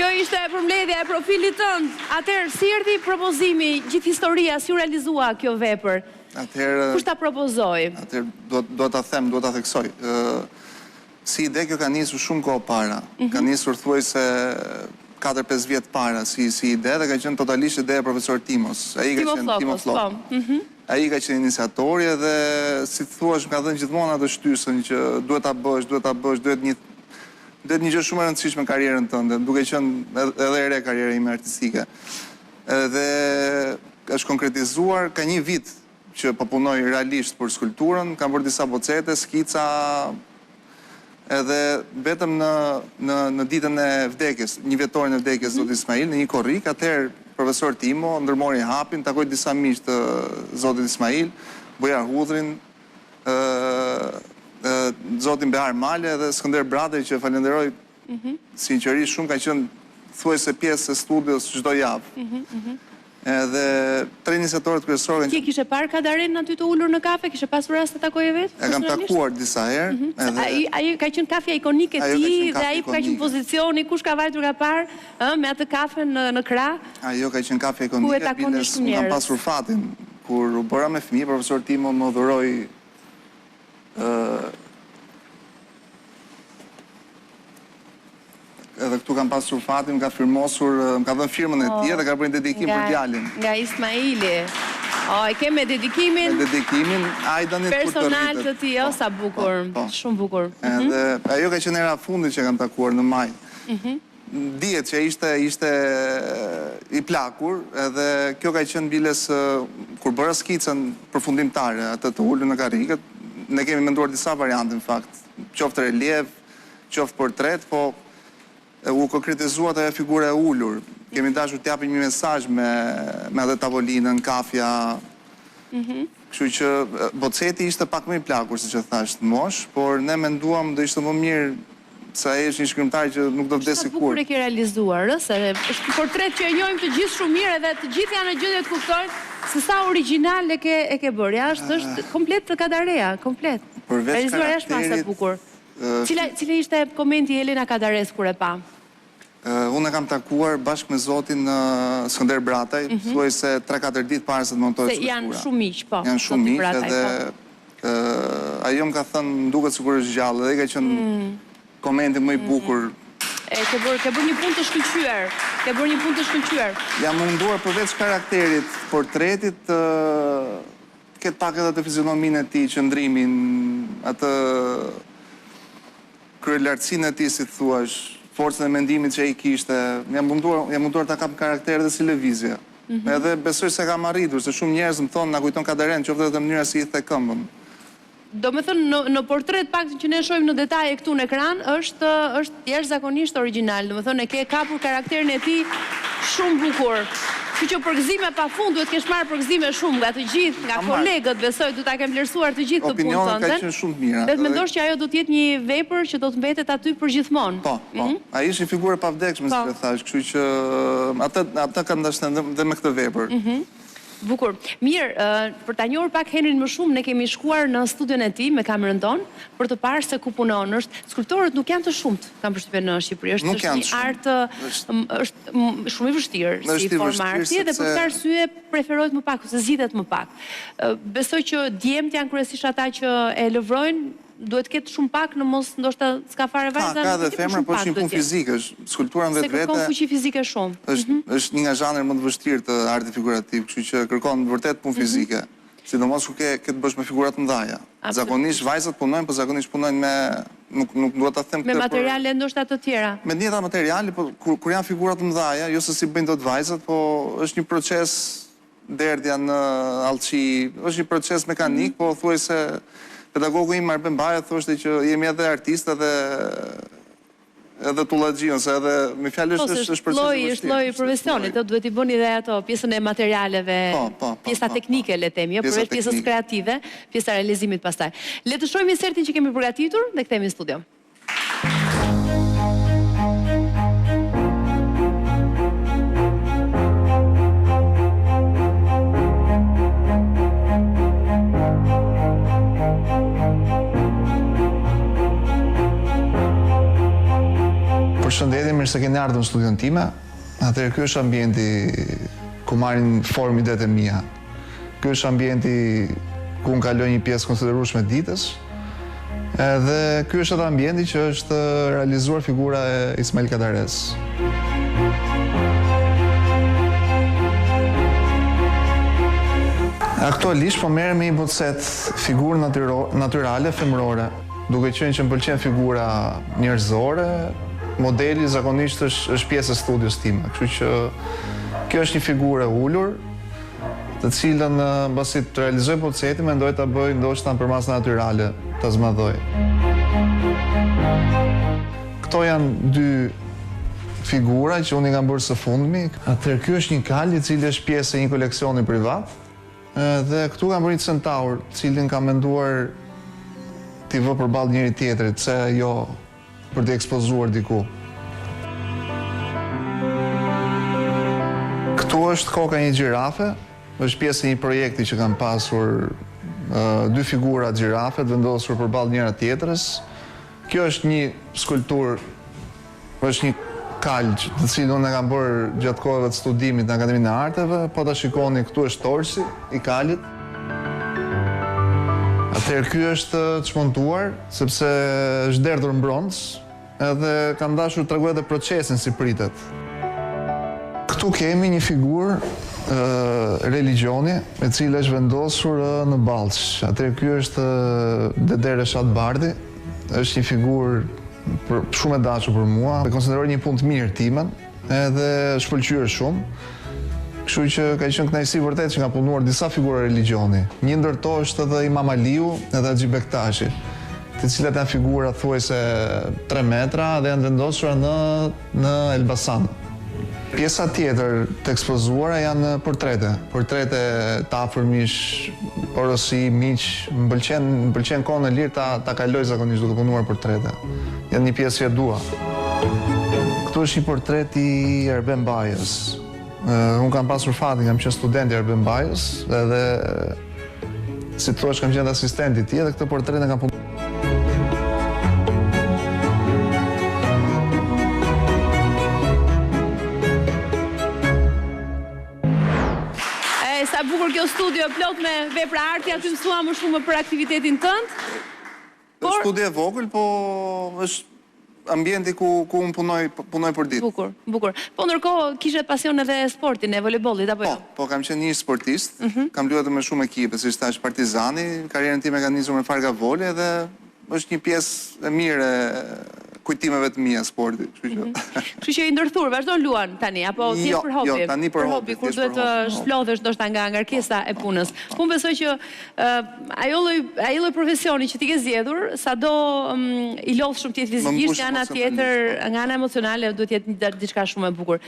Kjo ishte përmbledhja e profilit tënd. Atëherë, si erdhi propozimi, gjithë historia, si u realizua kjo vepër? Atëherë, Kush ta propozoi? Atëherë, dua dua ta them, dua ta theksoj. Ë si ide kjo ka nisur shumë kohë para. Ka nisur thuajse 4-5 vjet para si si ide dhe ka qenë totalisht ide e profesor Timos. Ai ka Timo qenë Timo Fllokos, po. Flloko. Ai ka qenë iniciatori edhe si të thuash më ka dhënë gjithmonë atë shtysën që duhet ta bësh, duhet ta bësh, duhet një duhet një gjë shumë e rëndësishme në karrierën tënde, duke qenë edhe e re karriera ime artistike. Edhe është konkretizuar, ka një vit që po punoj realisht për skulpturën, kam bërë disa bocete, skica, edhe vetëm në në në ditën e vdekjes, një vjetorin e vdekjes zotit Ismail, në një korrik, atëherë profesor Timo ndërmori hapin, takoi disa miq të zotit Ismail, Bujar Hudhrin, ë ë zotin Behar Male dhe Skënder Brataj që e falenderoj sinqerisht shumë ka qenë thuajse pjesë e studios çdo javë. Edhe tre iniciatorët kryesorë kanë Ti e kishe parë Kadaren aty të ulur në kafe, kishe pasur rast ta takoje vetë E kam personalisht? takuar disa herë, edhe Ai ai ka qenë kafja ikonike e Ajo ka tij qenë dhe kafja ai ka qenë ikonike. pozicioni, kush ka vajtur ka parë, ë, me atë kafen në në krah. Ajo ka qenë kafja Ku e ikonike, takonin biles shumë unë kam njerëz. pasur fatin kur u bëra me fëmijë, profesor Timo më dhuroi ë Edhe këtu kam pasur fatin, më ka firmosur, më ka dhënë firmën e tij dhe ka bërë një dedikim për djalin. Nga Ismaili. O, e ke me dedikimin. Me dedikimin, Ajdanit kur të rritet. Personal të tij, o, sa bukur. Shumë bukur. Edhe ajo ka qenë hera e fundit që e kam takuar në maj. Dihet që ishte ishte i plakur, edhe kjo ka qenë biles kur bëra skicën përfundimtare, atë të ulur në karrikët, ne kemi menduar disa variante në fakt, qoftë reliev, qoftë portret, po u konkretizua te ajo figura e ulur. Kemi dashur të japim një mesazh me me atë tavolinën, kafja. Kështu që boceti ishte pak më i plakur, siç e thashë, në moshë, por ne menduam do ishte më mirë se ai është një shkrimtar që nuk do vdesë Sa bukur kurrë. e ke realizuar, ë, se është një portret që e njohim të gjithë shumë mirë edhe të gjithë janë në gjendje të kuptojnë se sa origjinal e ke e ke bërë. Ja, është është komplet Kadarea, komplet. Përveç Realizuar jashtë mase karakterit, bukur. Cila cili ishte komenti i Elena Kadaresë kur e pa? Unë e kam takuar bashkë me zotin Skënder Brataj, thuajse 3-4 ditë para se të montohet Se janë skulptura. shumë miq, po, Janë shumë zoti miq Brataj, edhe po. ajo më ka thënë, më duket sikur është gjallë, edhe ai ka qenë komenti më i bukur. E ke bërë, ke bërë një punë të shkëlqyer. Ke bërë një punë të shkëlqyer. Jam munduar përveç karakterit, portretit, të ketë pak edhe atë fizionominë e tij, qëndrimin, atë kryelartësinë e tij, si të thuash, forcën e mendimit që ai kishte. Jam munduar, jam munduar ta kap në karakter edhe si lëvizje. Edhe besoj se kam arritur, se shumë njerëz më thonë na kujton Kadaren, qoftë edhe mënyra si hidhte këmbën. Domethënë në në portret paktën që ne shohim në detaje këtu në ekran është është jashtëzakonisht origjinal, domethënë e ke kapur karakterin e tij shumë bukur. Kështu që përgëzime pafund, duhet të kesh marrë përgëzime shumë nga të gjithë, nga kolegët, besoj duhet ta kenë vlerësuar të gjithë këtë punë Opinionet kanë tënden. qenë shumë të mira. Dhe të mendosh që ajo do të jetë një vepër që do të mbetet aty përgjithmonë. Po, po. Ai është një figurë e pavdekshme, siç e thashë, kështu që atë atë kam dashur dhe me këtë vepër. Bukur. Mirë, për ta njohur pak Henrin më shumë, ne kemi shkuar në studion e tij me kamerën tonë për të parë se ku punon. Është skulptorët nuk janë të shumtë, kam përshtypjen në Shqipëri. Është Nuk është janë një të art shumtë. është shumë i vështirë si Është i formë vështirë arti dhe për sepse këtë arsye preferohet më pak ose zgjidhet më pak. Besoj që djemtë janë kryesisht ata që e lëvrojnë, duhet të ketë shumë pak në mos ndoshta s'ka fare Ka, vajza ka nuk e edhe di, por femra, shumë po është pak një duhet punë të jetë. fizike, është skulptura në Se kërkon vetvete fuqi fizike shumë. është është një nga zhanret më të vështirë të artit figurativ, kështu që kërkon vërtet punë fizike. Sidomos kur ke ke të bësh me figura të mëdha. Zakonisht vajzat punojnë, po zakonisht punojnë me nuk nuk dua ta them Me këtë për materiale ndoshta të tjera. me të njëjta materiale, po kur kur janë figura të mëdha, jo se s'i bëjnë dot vajzat, po është një proces derdhja në allçi, është një proces mekanik, po thuajse pedagogu im Arben Baja thoshte që jemi edhe artistë edhe edhe tullaxhi ose edhe me fjalë Po, është se është është është proces i lloj, është vështirë, lloj është profesioni, lloj. të duhet t'i bëni dhe ato pjesën e materialeve, Po, po, po, pjesa po, po. teknike le të themi, jo Pjesa përveç pjesës teknike. kreative, pjesa e realizimit pastaj. Le të shohim insertin që kemi përgatitur dhe kthehemi në studio. Përshëndetje, mirë se keni ardhur në studion time. Atëherë ky është ambienti ku marrin formë idetë e mia. Ky është ambienti ku unë kaloj një pjesë konsiderueshme të ditës. Edhe ky është edhe ambienti që është realizuar figura e Ismail Kadares. Aktualisht po merrem me një bocet figurë natyrale femërore. Duke qenë që më pëlqen figura njerëzore, modeli zakonisht është është pjesë e studios time. Kështu që kjo është një figurë e ulur, të cilën mbasi të realizoj bocetin, mendoj ta bëj ndoshta në përmasë natyrale, ta zmadhoj. Këto janë dy figura që unë i kam bërë së fundmi. Atëherë ky është një kalë i cili është pjesë e një koleksioni privat. Dhe këtu kam bërë një centaur, të cilin kam menduar t'i vë përballë njëri-tjetrit, pse jo për t'i ekspozuar diku. Këtu është koka e një gjirafe, është pjesë e një projekti që kam pasur dy figura gjirafe të vendosur përballë njëra-tjetrës. Kjo është një skulpturë Është një kalë të cilin unë e kam bërë gjatë kohëve të studimit në Akademinë e Arteve. Po ta shikoni, këtu është torsi i kalit. Atëherë ky është çmontuar sepse është derdhur në bronz, edhe kam dashur të tregoj edhe procesin si pritet. Këtu kemi një figurë religjioni, e cila është vendosur në Ballsh. Atëherë ky është Dede Reshat Bardhi, është një figurë Për, shumë e dashur për mua. E konsideroj një punë të mirë timen, edhe është pëlqyer shumë. Kështu që ka qenë kënaqësi vërtet që kam punuar disa figura religjioni. Një ndër to është edhe Imam Aliu edhe Haxhi Bektashi, të cilat janë figura thuajse 3 metra dhe janë vendosura në në Elbasan. Pjesa tjetër të ekspozuara janë portrete, portrete të afërmish, porosi, miq, më pëlqen, më pëlqen kohën e lirë ta ta kaloj zakonisht duke punuar portrete. Janë një pjesë që e dua. Këtu është një portret i Arben Bajës. Unë kam pasur fatin, kam qenë student i Arben Bajës edhe si të thuash kam qenë asistent i tij edhe këtë portret e kam punuar. E, sa bukur kjo studio plot me vepra arti, aty mësuam më shumë për aktivitetin tënd. Por... Është studio e vogël, po është ambienti ku ku unë punoj punoj për ditë. Bukur, bukur. Po ndërkohë kishe pasion edhe sportin e volejbollit apo jo? Po, po kam qenë një sportist, mm -hmm. kam luajtur me shumë ekipe, siç thashë Partizani, karrierën time e kam nisur me Farka Vole dhe është një pjesë e mirë e kujtimeve të mia sporti, kështu që. Mhm. Kështu që i ndërthur, vazhdon luan tani apo thjesht jo, për hobi? Jo, tani për hobi, kur duhet të po. shplodhesh ndoshta nga ngarkesa e punës. Po unë besoj që Ajo lloj ai lloj profesioni që ti ke zgjedhur, sado i lodhshëm të jetë fizikisht, nga ana tjetër, nga ana emocionale duhet të jetë diçka shumë e bukur.